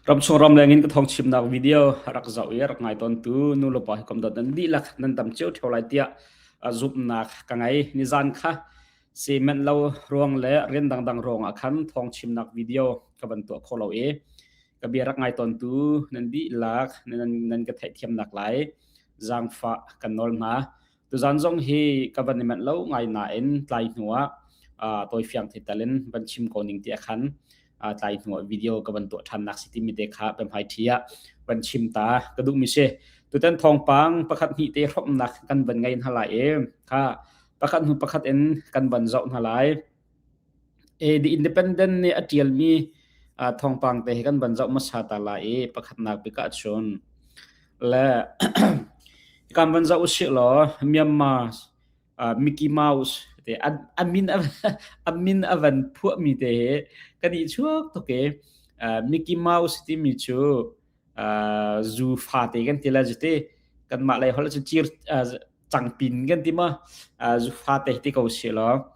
Ramchung ramleng in ka thawngchimnak video rak zoh i rak ngai tawntu nu le pa hi kom dot nan dihlak nan dam cio ṭheo lai tiah zumhnak ka ngei. Nizan kha cement lo ruang le rian dangdang ruangah khan thawngchimnak video ka van tuah kho lo i ka bia rak ngai tawntu nan dihlak nan ka theihthiamnak lai zaangfah kan nawl hna. Tuzan zong hi ka van i manh lo ngai nain tlai hnu ah tawifiang te tal in van chim ko ning ti khan tlai hnu ah video ka van tuah ṭhan nak si timi te kha biahmai ṭhi ah van chim ta ka duhmi si. Tutan thawngpang pakhat hnih te hrawmnak kan van ngei hna lai i kha pakhat hnu pakhat in kan van zoh hna lai. The Independent nih a ṭialmi thawngpang te hi kan van zoh hmasa ta lai i pakhatnak bik ahcun le kan van zoh usih law Myanmar Mickey Mouse te a min a min a van phuahmi te hi kan i chuak tuk i Mickey Mouse timi cu zu fate kan ti la te kanmah lei holh cu cir cangpin kan ti ma zu fate ti ko si law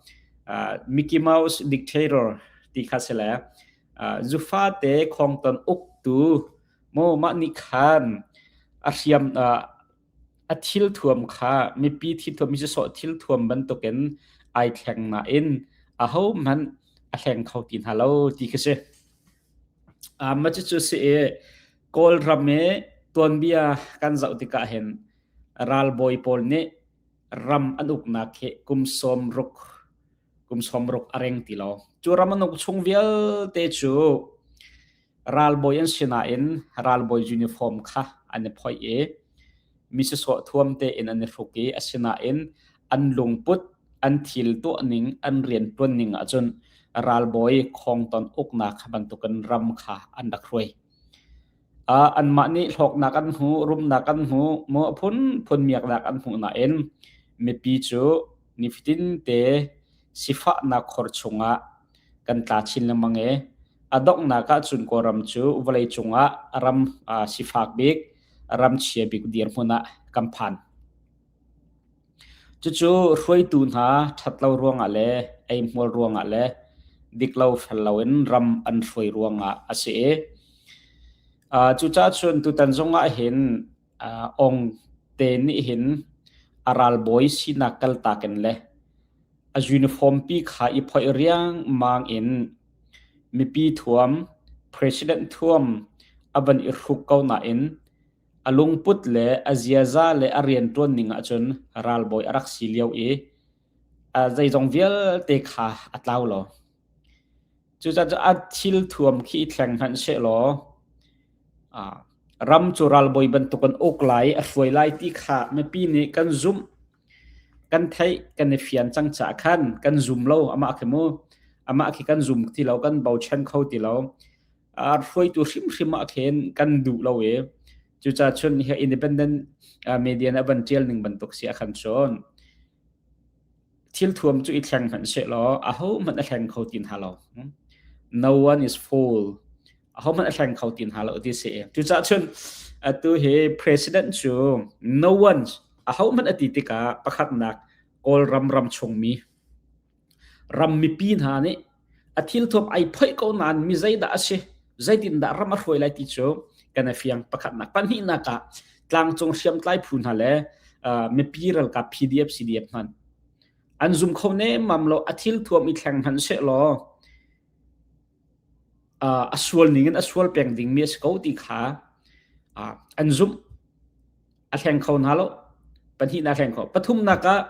Mickey Mouse dictator ti kha si le zu fate khongton uktu mo mah nih khan a hriam a thil thuam kha mipi thil thuam mi sawh thil thuam bantukin ai thleng nain aho hmanh a hleng kho ti hna lo ti khi si. Mah cucu si i Kawlram i tuanbia kan zoh tikah hin ralbawi pawl nih ram an uknak hi kum 60 kum 60 a reng ti lo. Cu ram an uk chung vialte cu ralbawi an si nain ralbawi uniform kha an i phoih i mi sisawh thuam tein an i hruk i asinain an lungput an thil tuahning an rianṭuan ning ahcun ralbawi khawngton uknak bantukin ram kha an rak hruai. Anmah nih hlawknak an hmu, rumnak an hmu, maw a phunphun miaknak an hmuh nain mipi cu nifatin te sifahnak khor chungah kan tla chin lengmang i a donghnak ahcun Kawlram cu vawleicung ah ram sifak bik, ram chia bik dirhmun ah kan phan. Cucu hruaitu hna ṭhatlo ruangah le eihmuar ruangah le diklo fello in ram an hruai ruangah a si i cucaah cun tutan zongah hin Aung te nih hin a ralbawi sinak kaltak in le a uniform pi kha i phoih riangmang in mipi thuam, president thuam a van i hruk ko nain A lungput le a ziaza le a rianṭuan ning ahcun ralbawi a rak si lio i zeizong vialte kha a tlau lo. Cucaah a thil thuam khi i thleng hmanh sehlaw ram cu ralbawi bantuk an uk lai, a hruai lai ti kha mipi nih kan zumh, kan theih, kan i fian cang caah khan kan zum lo amah khi mu. Amah khi kan zum ti lo, kan bochan kho ti lo. Hruaitu hrimhrim ah khin kan duh lo i cucaah cun hi independent media nih a van ṭial ning bantuk si ah khan cun thil thuam cu i thleng hmanh sehlaw ahohmanh a thleng kho ti hna lo. No one is fool. Ahohmanh a thleng kho ti hna lo ti si. Cucaah cun atu hi president cu no one ahohmanh a ti tikah pakhatnak Kawlram ram chungmi Ram mipi hna nih a thilthuam ai phoih ko nain mi zeidah a si, zeitindah ram a hruai lai ti cu kan i fiang. Pakhatnak. Pahnihnak ah tlangcung hriamtlai phu hna le mipi ralkap PDF, CDF hmanh an zum kho nemmam lo. A thilthuam i thleng hmanh sehlaw a sual ning in a sual peng dingmi a si ko ti kha an zumh. A thleng kho hna lo. Pahnihnak a thleng kho. Pathumnak ah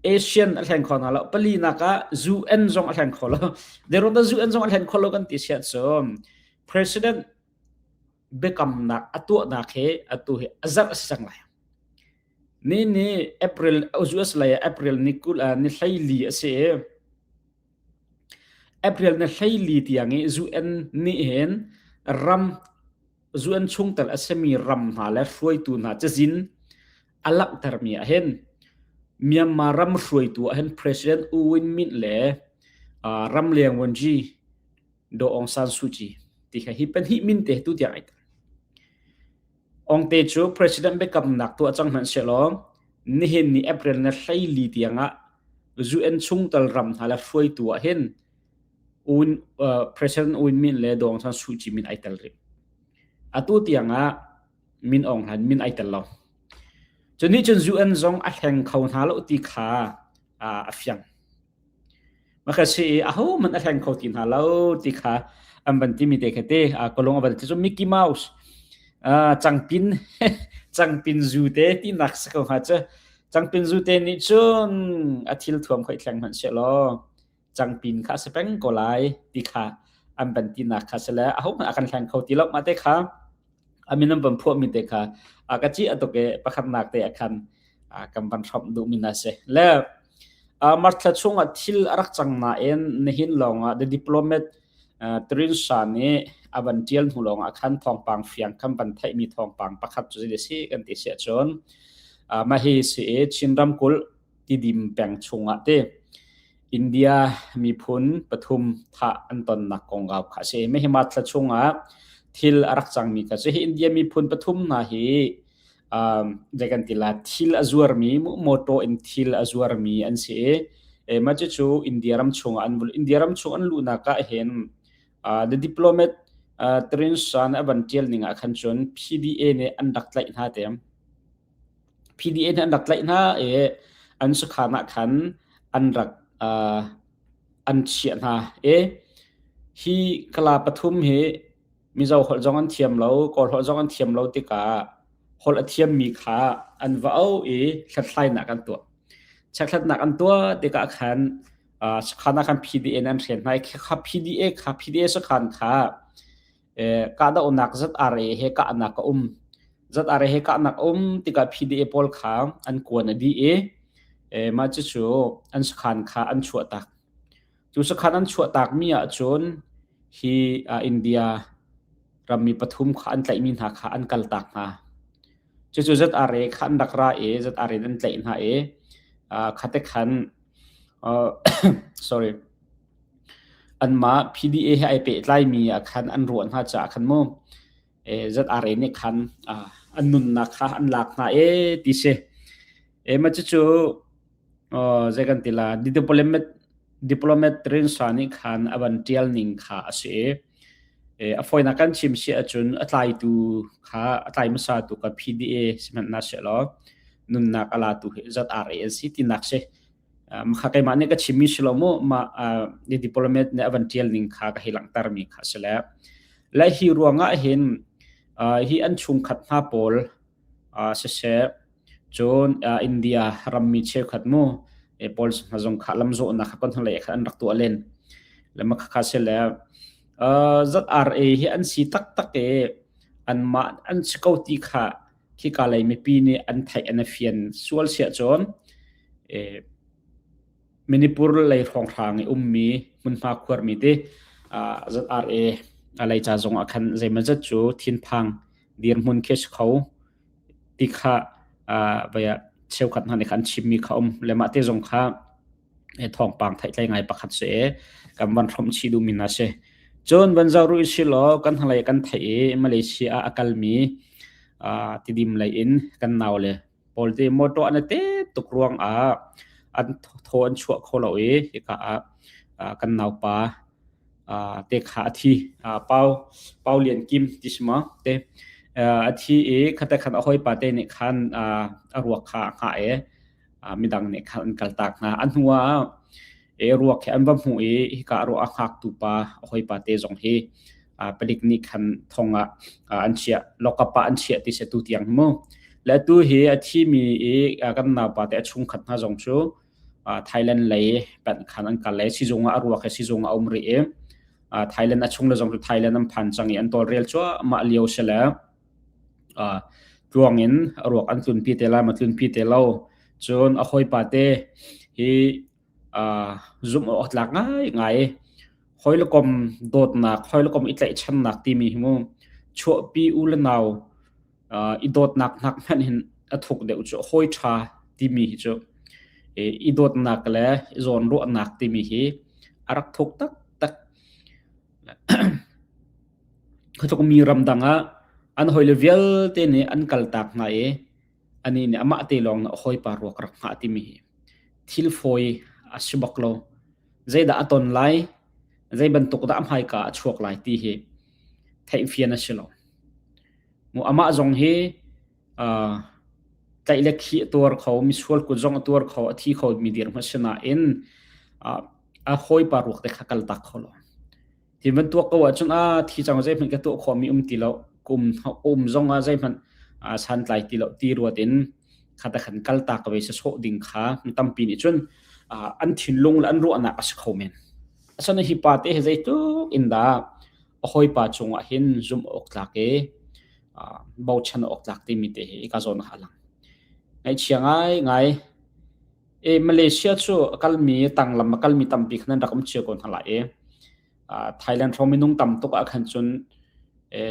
Asian a thleng kho hna lo. Palinak ah UN zong a thleng kho lo. Deron UN zong a thleng kho lo kan ti siah cun President biakamnak a tuahnak he atu hi a zarh a si cang lai. Ni ni April US lei ah April ni kul ni 14 a si i April ni 14 tiang i UN nih hin ram UN chungtel a simi ram hna le hruaitu hna cazin a langhtermi ah hin Myanmar ram hruaitu ah hin President U Win Myint le ramleng vuanci Daw Aung San Suu Kyi ti kha hi pahnih min te tu tiang ai tel. Aung te cu President biakamnak tuah cang hmanh sehlaw nihin ni April ni 14 tiangah UN chungtel ram hna le hruaitu ah hin President U Win Myint le Daw Aung San Suu Kyi min ai tel rih. Atu tiang ah Min Aung Hlaing min ai tel lo. Cu nih cun UN zong a hleng kho hna lo ti kha a fiang. Maka si i ahohmanh a hleng kho ti hna lo ti kha an van timi te kha te ka lung a van ti cu Mickey Mouse cangpin cangpin zu te tinak si ko hnga cu cangpin zu te nih cun a thil thuam khoi thleng hmanh seh law cangpin kha a si peng ko lai ti kha an van tinak kha si le ahohmanh a kan hleng kho ti lo mah te kha a min an van phuahmi te kha a ka ci a tuk i pakhatnak te ah khan kan van hramh duhmi hna si. Le March thla chungah thil a rak cang nain nihin lawngah The Diplomat Trinsa nih a van ṭial hnu lawngah khan thawngpang fiang kan van theihmi thawngpang pakhat cu zei si kan ti si ahcun mah hi si i Chin ramkulh Tidim peng chungah te India miphun pathum thah an tonnak kongkau kha a si. Mehima thla chungah thil a rak cangmi kha cu hi India miphun pathum hna hi um, zei kan ti la thil a zuarmi motor in thil a zuarmi an si i e, mah cu India ram chungah an India ram chung an luhnak ah hin uh, the diplomat uh, Trinsan a van tial ning ah khan cun PDA nih an rak tlaih hna te PDA nih an rak tlaih hna i an sakhan ah khan an rak uh, an chiah hna i hi kala pathum hi Mizo holh zong an thiam lo, Kawl holh zong an thiam lo tikah holh a thiammi kha an va auh i hlathlainak an tuah. Chekhlatnak an tuah tikah khan uh, sakhan ah khan PDA an hren hna i kha PDA kha PDA sakhan kha kahdohnak ZRA he kahnak a um. ZRA he kahnak a um tikah PDA pawl kha an kuan a dih i mah cucu an sakhan kha an chuahtak. Cu sakhan an chuahtakmi ahcun hi India rammi pathum kha an tlaihmi hna kha an kaltak hna. Cucu ZRA kha an rak ra i ZRA in an tlaih hna i khate khan sorry Anmah PDA he ai pehtlaimi ah khan an ruah hna caah khan mu ZRA nih khan an nunnak kha an lak hna ee ti si. E mah cucu zei kan ti la diplomat diplomat Rinsa nih khan a van ṭial ning kha a si i a fawinak kan chim si ahcun a tlaitu kha a tlai hmasatu kha PDA sihmanh na seh law nunnak a latu hi ZRA an si tinak si. Kha keimah nih ka chimmi si lo mu mah ni diplomat nih a van ṭial ning kha ka hei langhtermi kha si le le hi ruangah hin hi an chungkhat hna pawl siseh cun India rammi cheukhat mu pawl hna zong kha lamzawhnak kha kan hnulei kha an rak tuah len le mah kha si le ZRA hi an si taktak i anmah an si ko ti kha khika lei mipi nih an theih an i fian sual siah cun Manipur lei hrawnghrang i ummi hmunhma khuarmi te ZRA a lei ca zong ah khan zeimawzat cu thinphang dirhmun khi si kho ti kha vaya cheukhat hna nih khan chimmi kha um le mah te zong kha thawngpang theihtlei ngai pakhat si i kan van hrawmh chih duhmi hna si. Cun van zoh rih si law kan hngalei kan theih i Malaysia ah a kalmi Tidim lei in kan nau le pawl te motor an i te tuk ruang ah an thaw an chuah kho lo i hika ah kan naupa te kha a thi Pau Pau Lian Kim ti si maw te a thi i khate khan a hawipa te nih khan a ruak kha a hngah i midang nih khan an kaltak hna. A hnu ah ruak hi an va hmuh i hika ruak a hngaktu pa a hawipa te zong hi palik nih khan thong ah an chiah lockup ah an chiah ti si tu tiang mu. Le tu hi a thimi i kan naupa te a chungkhat hna zong cu Thailand lei panh khan an kal i sizung ah a ruak hi sizung ah a um rih i Thailand a chung le zong cu Thailand an phan cang i an tawlrel cuahmah lio si le Tluang in ruak an tlunpi te lai maw tlunpi te lo. Cun a hawipa te hi zumh awk tlak ngaingai hawi le kom dawtnak, hawi le kom i tlaihchannak timi hi mu chuahpi u le nau i dawtnak hnak hmanh hin a thuk deuh cu hawi ṭha timi hi cu i dawtnak le i zawnruahnak timi hi a rak thuk taktak. Khuatluk mi ramdang ah an hawile vialte nih an kaltak hna i anih nih amah te lawng nih a hawipa ruak rak hngah timi hi thil fawi a si bak lo. Zeidah a ton lai, zei bantuk dah a hmaika a chuak lai ti hi theihfian a si lo. Mu amah zong hi uh, tlaih le khih a tuar kho, misual kut zong a tuar kho, a thi kho mi dirhmun a si nain uh, a hawipa ruak te kha kal tak kho lo. Ti van tuak ko ahcun a thi cang zeihmanh ka tuah khawhmi um ti lo, kum um zong ah zeihmanh uh, santlai ti lo ti ruat in khata khan kal tak ve se sawh ding kha mi tampi nih cun uh, an thinlung le an ruahnak a si kho men. Asana hi pa te hi zeitluk in dah a hawipa cungah hin zumh awk tlak i uh, bochan awk tlak timi te hi ka zawn ah a lang. Ngaihchia ngai ngai e Malaysia cu a kalmi tanglam a kalmi tampi khan an rak um cio ko hna lai i uh, Thailand hrawng minung tam tuk ah khan cun e,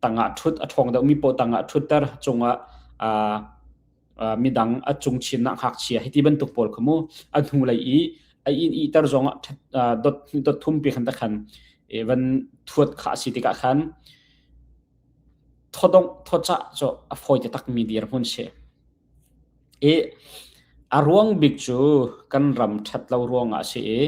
tangah ṭhut a ṭhawng deuhmi paoh tangah ṭhutter cungah uh, midang a cung chinnak ngakchia hiti bantuk pawl kha mu a hnu lei i a inn ihter zong ah dot dot thum pi khan ta khan van thuat kha a si tikah khan thodong thocha cu a fawi te takmi dirhmun si i a ruang bik cu kan ram ṭhat lo ruangah a si i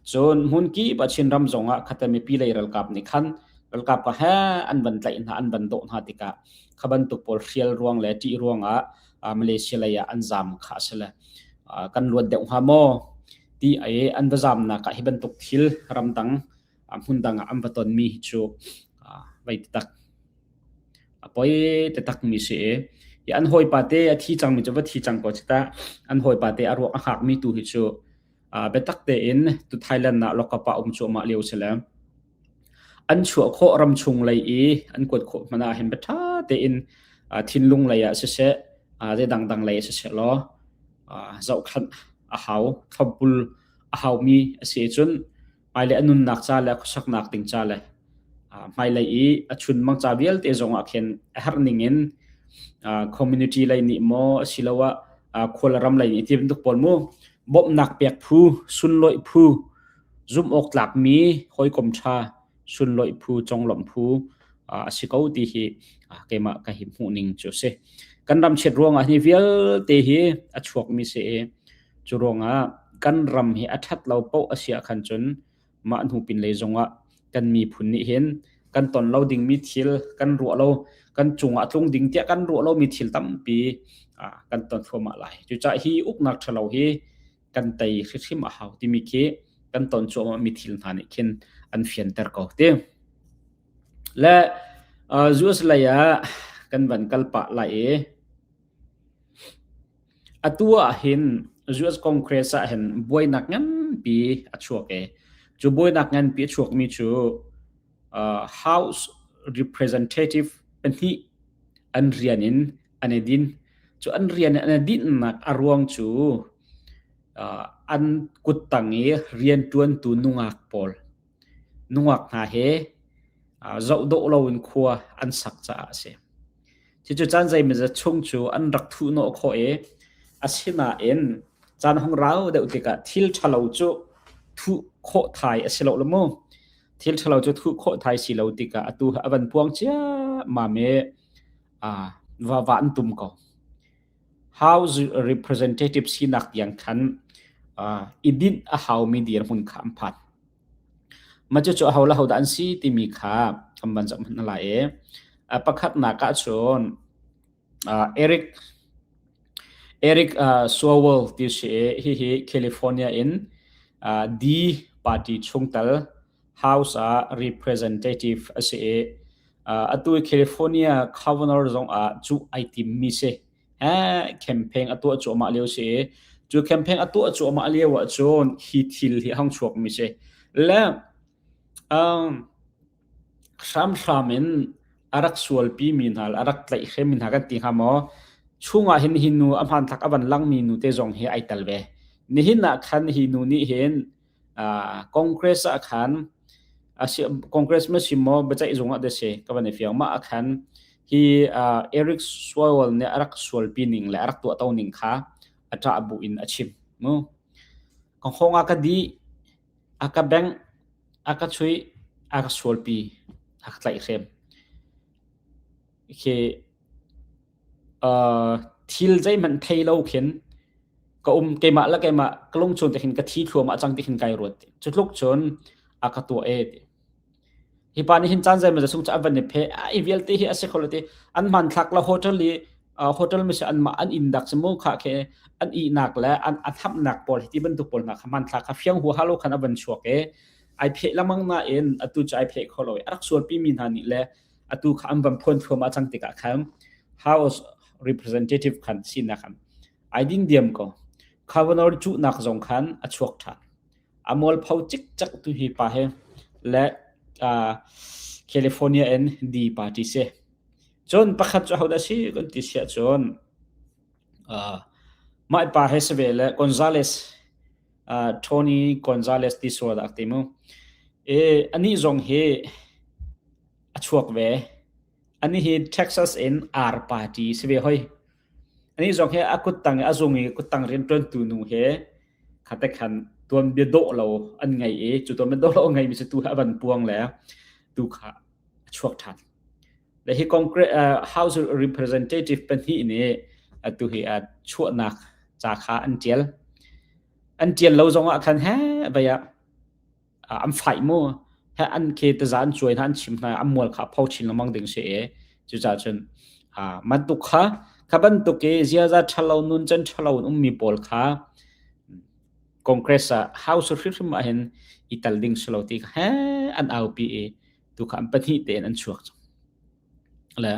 Cun hmunkip ah Chinram zongah khate mipi lei ralkap nih khan ralkap ka he an van tlaih hna an van dawh hna tikah kha bantuk pawl hrial ruang le ṭih ruangah Malaysia lei ah an zaam kha a si le kan luat deuh hnga maw ti ai an va zaamnak ah hi bantuk thil ramdang hmundang ah an va tonmi hi cu vei taktak a poi taktak mi si i hi an hawipa te a thi cangmi cu va thi cang ko cita an hawipa te a ruak a hngakmi tu hi cu Biatak tein tu Thailand ah lawkap ah um cuahmah lio si le an chuah khawh ramchung lei i an kuat khawh hmanh ah hin biaṭha tein thinlung lei ah siseh zei dangdang lei ah siseh law zohkhanh a hau thlopbul a haumi a si cun hmailei a nunnak ca le khuasaknak ding ca le hmailei i a chunmang ca vialte zongah khin a herh ning in community lei nih maw asiloah khual ram lei nih ti bantuk pawl mu bawmhnak pek phu sunlawih phu zumh awk tlakmi hawikom ṭha sunlawih phu conglawmh phu a si ko ti hi keimah ka hi hmuh ning cu a si. Kan ram chiat ruangah hi vialte hi a chuakmi si i Cu ruangah kan ram hi a ṭhat lo paoh a si ahkhan cun mah hnu pinlei zongah kan miphun nih hin kan ton lo dingmi thil kan ruah lo kan cungah tlung ding tiah kan ruah lomi thil tampi kan ton thluahmah lai. Cucaah hi uknak ṭhalo hi kan tei hrimhrim a hau timi khi kan ton cuahmahmi thil hna nih khin an fianter ko ti. Le US lei ah kan van kal pah lai i Atu ahhin US Congress ahhin buainak nganpi a chuak i cu buainak nganpi a chuakmi cu House Representative pahnih an rian in an i din. Cu an rian in an i dinhnak a ruang cu an kuttang i rianṭuantu nungak pawl, nungak hna he zoh dawh loin khua an sak caah a si. Cucu caan zeimawzat chung cu an rak thuhnawh khawh i asinain caan hung rau deuh tikah thil ṭhalo cu thuh khawh thai a si lo mu. Thil ṭhalo cu thuh khawh thai si lo tikah atu a van puang ciammam i va va an tum ko. House representative sinak tiang khan i dinh a haumi dirhmun kha an phan. Mah cucu aho le hodah an si timi kha kan van zoh hmanh lai i pakhatnak ahcun Eric Eric Swalwell ti si i hihi California in D party chungtel House ah representative a si i atu i California governor zong ah cuh ai timmi si. Campaign a tuah cuahmah lio si i cu campaign a tuah cuahmah lio ahcun hi thil hi a hung chuakmi si. Le um, hramhram in a rak sualpi mi hna le a rak tlaihhrem mi hna kan ti hnga maw chungah hin hi nu a hmanthlak a van langmi nu te zong hi ai tel ve. Nihin ah khan hi nu nih hin Congress ah khan Congress ma si maw biaceih zung ah dah si ka van i fiang mah ah khan hi Eric Swalwell nih a rak sualpi ning le a rak tuahto ning kha a ṭah bu in a chim mu. Ka hngawng a ka dih, a ka bengh, a ka chuih, a ka sualpi, a ka tlaihhrem. Khi thil zeihmanh thei lo khin ka um keimah le keimah ka lungchung te khin ka thi thluahmah cang ti khin kai ruat. Cu tluk cun a ka tuah e ti. Hi pa nih hin caan zeimaw sung cu a van i phe ai vialte hi a si kho lo ti an hmanthlak la hotel i hotel mi an mah an inn dak si mu kha khe an ihnak le an a thamnak pawl hi ti bantuk pawl hna kha hmanthlak kha fiang hu halo khan a van chuak i ai pheh lengmang nain atu cu ai pheh kho lo i a rak sualpi mi hna nih le atu kha an van phuan thluahmah cang tikah khan House Representative khan sinak khan ai ding diam ko. Kavanaugh cuhnak zong khan a chuak ṭhan. A mualpho cikcek tu hi pa hi le California in D party si. Cun pakhat cu hodah si kan ti siah cun mah pa he si ve le Gonzales Tony Gonzales ti sual dah ti mu. E anih zong hi a chuak ve. Ani hi Texas in R party si ve hoi. Anih zong hi a kuttang i a zung i kuttang rianṭuantu nu he khate khan tuanbia dawh lo an ngei i cu tuanbia dawh lo a ngeimi cu tu hi a van puang le tu kha a chuak ṭhan. Le hi Congress House Representative pahnih nih atu hi a chuahnak ca kha an ṭial. An ṭial lo zongah khan he vei ah an fight mu he an ke taza an cuai hna an chim hna an mual kha pho chin lengmang ding si e cucaah cun bantuk kha kha bantuk i ziaza ṭhalo nun can ṭhalo in ummi pawl kha Congress ah House hrimhrim ah hin i tal ding si lo ti kha he an aupi i tu kha an pahnih tein an chuak cang le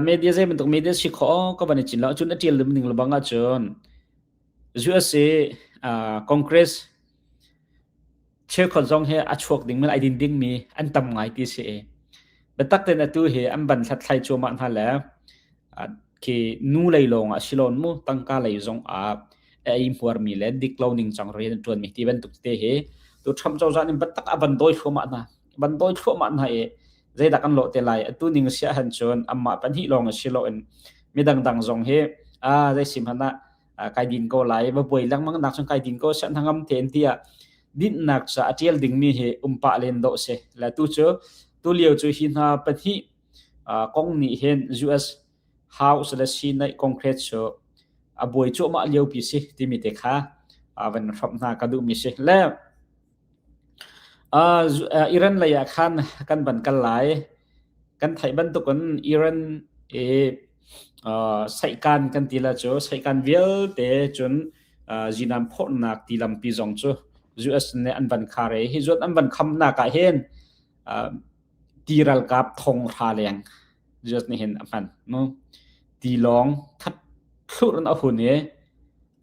media zei bantuk media si kho ka van i cin lo cun a ṭial ning lebang ah cun USA Congress Cheukhat zong hi a chuak dingmi le ai din dingmi an tam ngai ti si i biatak tein atu hi an van hlathlai cuahmah hna le khi nu lei lawng ah si loin mu tangka lei zong ah a eihmuarmi le dik lo ningcang rian an ṭuanmi ti bantuk tete hi tu Trump cozah nih biatak a van dawi thluahmah hna. Van dawi thluahmah hna i zeidah kan lawh te lai atu ning si ahhin cun anmah pahnih lawng si loin midang dang zong hi a zei si hmanh ah kai din ko lai va buai lengmang nak cun kai din ko sian hangam te tiah dinnak ca a tial dingmi hi umpa len dawh si le tu cu tu lio cu hi hna pahnih kong nih hin US House le Senate Congress cu a buai cuahmah lio pi si timi te kha van hramh hna ka duhmi si le Iran lei ah khan kan van kal lai. Kan theih bantukin Iran i saihkan kan ti la cu saihkan vialte cun zinam phorhnak ti lampi zong cu US nih an van khar i hi zuat an van khamnak ah hin ti ralkap thong hra leng US nih hin a hman. Tilawng khat thlurh in a hun i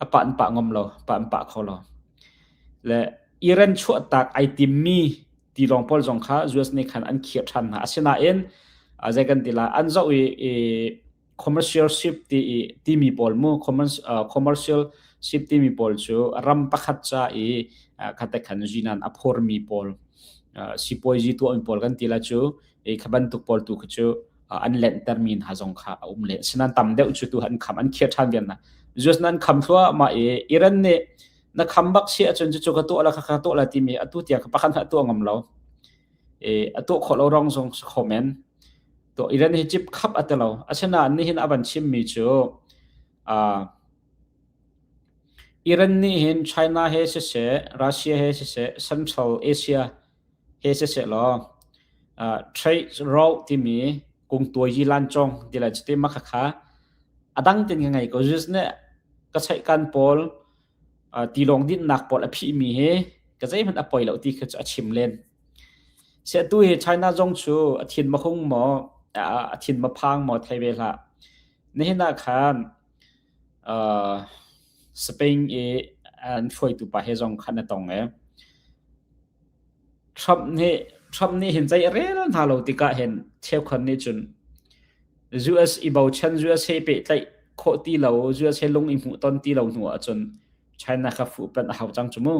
a pah an pah ngam lo, pah an pah kho lo. Le Iran chuahtak ai timmi tilawng pawl zong kha US nih khan an khirh ṭhan hna. Asinain zei kan ti lai, an zoh i commercial ship ti i timi pawl mu commercial ship timi pawl cu ram pakhat ca i khate khan zinan a phormi pawl sipuazi tuahmi pawl kan ti la cu i kha bantuk pawl tu kha cu an lenhtermi hna zong kha a um len. Sinan tam deuh cu tu an kham an khiar ṭhan vian hna. US nan kham thluahmah i Iran nih na kham bak si ahcun cucu ka tuah la kha ka tuah la timi atu tiang ka pakhat hmanh a tuah ngam lo. E, a tuah khawh lo rong zong si kho men. To Iran hi cip khap a ti lo. Asinain nihin a van chimmi cu uh, Iran nih hin China he siseh, Russia he siseh, Central Asia he siseh law uh, trade route timi kungtuai yi lan chong ti lai cuti ma kha a dang tin ka ngei ko just ne ka chaihkan pawl tilawng dinhnak pawl a phihmi hi ka zeihmanh a poi lo ti kha cu a chim len. Se tu hi China zong cu a thin ma hung maw a thin ma phang maw thei ve hlah. Nihin ah khan Spain i an hruaitu pa he zong khan a tong e. Trump nih Trump nih hin zei a rel hna lo tikah hin cheukhat nih cun US i bochan US he pehtlaih khawh ti lo US he lung i hmuh ton ti lo hnu ahcun China kha fuhpanh a hau cang cu mu.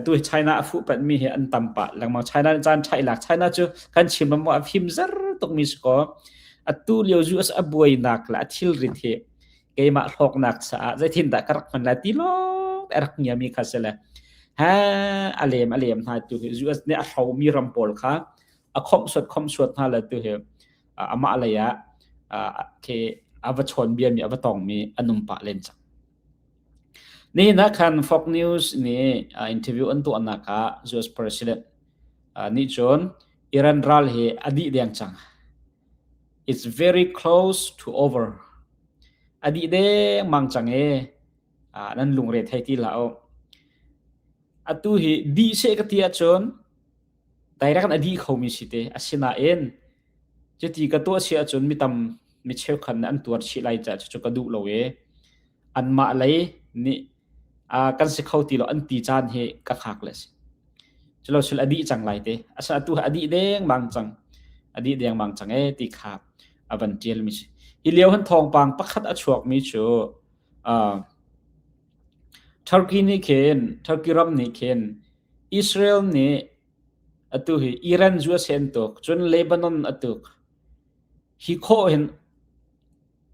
Tu hi China a fuhpanh mi hi an tam pah lengmang. China nih caan ṭha i lak. China cu kan chim lam a fim zer tukmi si kaw atu lio US a buainak le a thilrit hi keimah hlawknak caah zeitindah ka rak hman lai ti lawng a rak ngiami kha si le ha a lem a lem hna tu hi US nih a hromi ram pawl kha a khomhsuat khomhsuat hna le tu hi amah lei ah khi a va chawn biami a va tongmi an um pah len cang. Nihin ah khan Fox News nih interview an tuahnak ah US President nih cun. Iran ral hi a dih deng cang. It's very close to over. A dih dengmang cang i nan lungre thei ti hlah u. Atu hi dih seh ka ti ahcun direct in a dih khomi si te. Asinain cuti ka tuah si ahcun mi tam mi cheukhat nih an tuar chih lai caah cucu ka duh lo i anmah lei nih kan si kho ti lo an ti caan hi ka hngak le si. Culo sul a dih cang lai te. Asa atu a dih dengmang cang. A dih dengmang cang e ti kha a van tial mi si. Hi lio han thawngpang pakhat a chuak mi cu uh, Turkey nih khin Turkey ram nih khin Israel nih atu hi Iran zu a sen tuk cun Lebanon a tuk hi khawh hin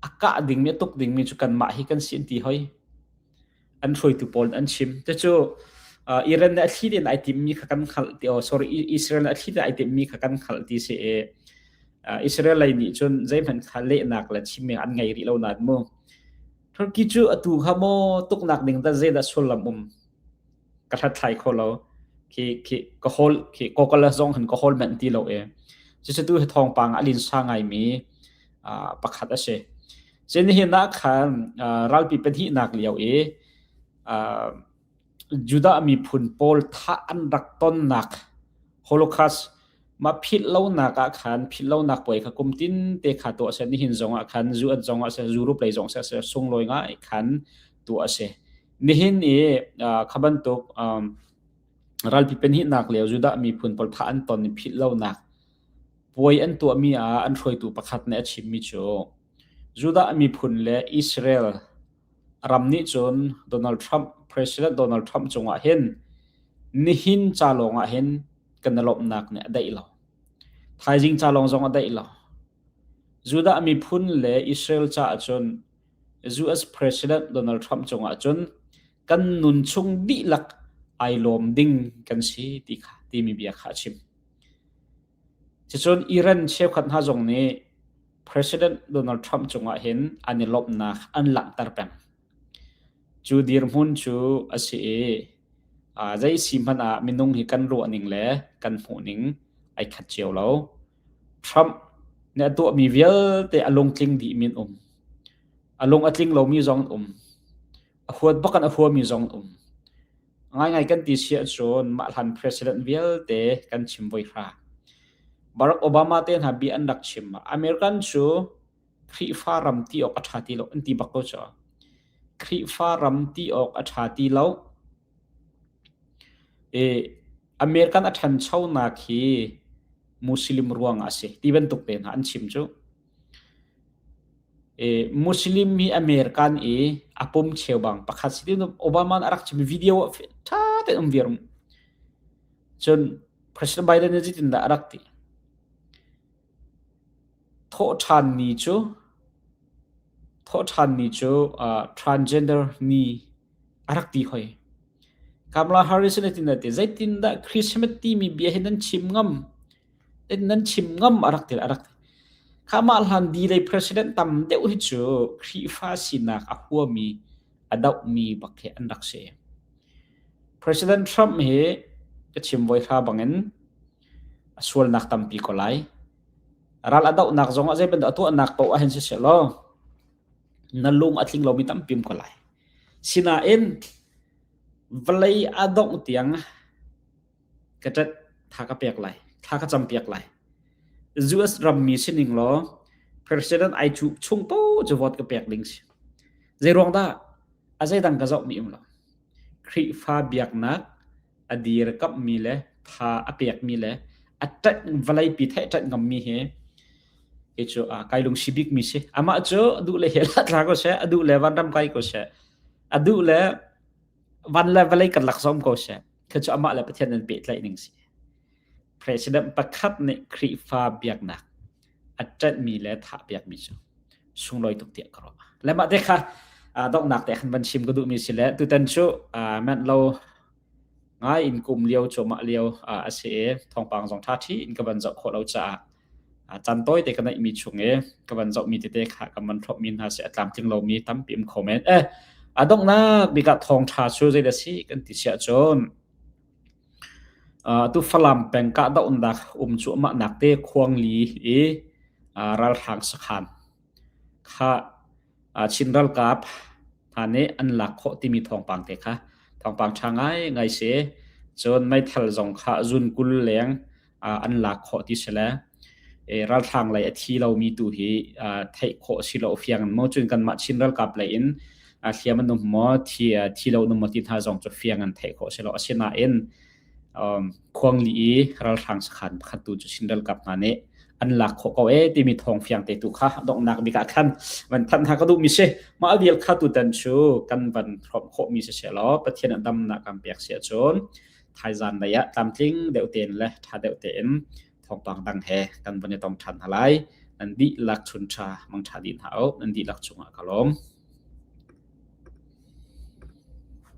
a kah dingmi a tuk dingmi cu kanmah hi kan si an ti hoi. An hruaitu pawl an chim. Cucu uh, Iran nih a thli tein ai timmi kha kan hngalh ti oh sorry Israel nih a thli tein ai timmi kha kan hngalh ti si i uh, Israel lei nih cun zeihmanh kha lehnak le chimmi an ngei rih lo nain mu. Turkey cu atu kha maw tuknak ding dah zeidah sullam um ka hlathlai kho lo khi khi ka hawl khi kokala zong hin ka hawl manh ti lo e cucu tu hi thawngpang a linsa ngaimi pakhat a si cun nihin ah khan ralpi pahnihnak lio i Judah miphun pawl thah an rak tonnak Holocaust mah philh lonak ah khan philh lonak puai kha kum tin te kha tuah a si nihin zong ah khan zu an zong ah si Europe lei zong si sunglawi ngai khan tuah a si Nihin i kha bantuk ralpi pahnihnak lio Judah miphun pawl thah an ton i philh lonak puai an tuahmi ah an hruaitu pakhat nih a chimmi cu Judah miphun le Israel ram nih cun Donald Trump, President Donald Trump cungah hin nihin ca lawngah hin kan i lawmhnak nih a daih lo. Thaizing ca lawng zong a daih lo. Judah miphun le Israel caah cun US President Donald Trump cungah cun kan nun chung dihlak ai lawm ding kan si ti kha timi bia kha a chim. Cucun Iran cheukhat hna zong nih President Donald Trump cungah hin an i lawmhnak an langhter peng. Cu dirhmun cu a si i zei si hmanh ah minung hi kan ruahning le kan hmuhning ai khat cio lo. Trump nih a tuahmi vialte a lungtling dihmi an um. A lung a tling lomi zong an um. A huat bak in a huami zong an um. Ngaingai kan ti si ahcun mah hlan president vialte kan chim voi hra. Barack Obama te hna bia an rak chim ah American cu Khrihfa ram ti awk a ṭha ti lo an ti bak ko cu. Khrihfa ram ti awk a ṭha ti lo. I American a ṭhanchonak hi Muslim ruangah a si ti bantuk te hna an chim cu. I Muslim hi American i a pum cheubang pakhat si ti Obama nih a rak chim video ah ṭha tein um viar. Cun President Biden nih zeitindah a rak ti? Thawhṭhan ni cu thawhṭhan ni cu uh, transgender ni a rak ti hoi. Kamala Harris nih tin a ti zeitindah Christmas timi bia hi nan chim ngam nan chim ngam a rak ti a rak ti. Kha mah hlan di lei president tam deuh hi cu Khrihfa sinak a huami a dohmi bak hi an rak si. President Trump hi ka chim voi hra bangin a sualnak tampi ko lai. Ral a dohnak zong ah zei bantuk a tuahnak paoh ah hin siseh law na lung a tling lomi tampi um ko lai. Sinain vawlei a dongh tiang ka ṭat tha ka pek lai, thla ka campiak lai. US rammi sining law president ai cuh chung paoh cu vote ka pek ding si. Zei ruang dah? A zeidang ka zohmi um lo. Khrihfa biaknak a dirkamhmi le tha a pekmi le a ṭanh vawleipi theih ṭanh ngammi hi hi cu kai lungsi bikmi si. Amah cu a duh le hell ah tla ko seh, a duh le vanram kai ko seh, a duh le van le vawlei kan lak zom ko seh. Khi cu amah le Pathian an pehtlaih ning si. President pakhat nih Khrihfa biaknak a ṭanhmi le thah piakmi cu sunglawi tuk tiah ka ruah. Le mah te kha donghnak te khan van chim ka duhmi si le tutan cu manh lo ngai in kum lio cuahmah lio a si i thawngpang zong ṭha ṭhi in ka van zoh khawh lo caah caan tawi te ka neihmi chung i ka van zohmi tete kha ka van hrawmmi hna si a tlamtling lomi tampi um kho men. Eh, a donghnak bik ah thawngṭha cu zeidah si kan ti siah cun. Atu Falam peng kahdohnak um cuahmahnak te Khuangli i ralhrang sakhan kha Chin ralkap hna nih an lak khawh timi thawngpang te kha thawngpang ṭha ngaingai si. Cun meithal zong kha zun 20 leng an lak khawh ti si le ralhrang lei a thi lomi tu hi theih khawh si lo fiang in maw cun kanmah Chin ralkap lei in hliam an um maw thi thi lo um maw ti hna zong cu fiang in theih khawh si lo. Asinain Khuangli i ralhrang sakhan pakhat tu cu Chin ralkap hna nih an lak khawh ko ee timi thawng fiang te tu kha donghnak bik ah khan van thanh hna ka duhmi si. Mah vial kha tutan cu kan van hrawmh khawhmi si seh law Pathian a damnak kan pek si ahcun thaizan lei ah tlamtling deuh tein le ṭha deuh tein thawngpang dang he kan van i tong ṭhan hna lai. Nan dihlak chun ṭha mangṭha dih hna u. Nan dihlak cungah ka lawm.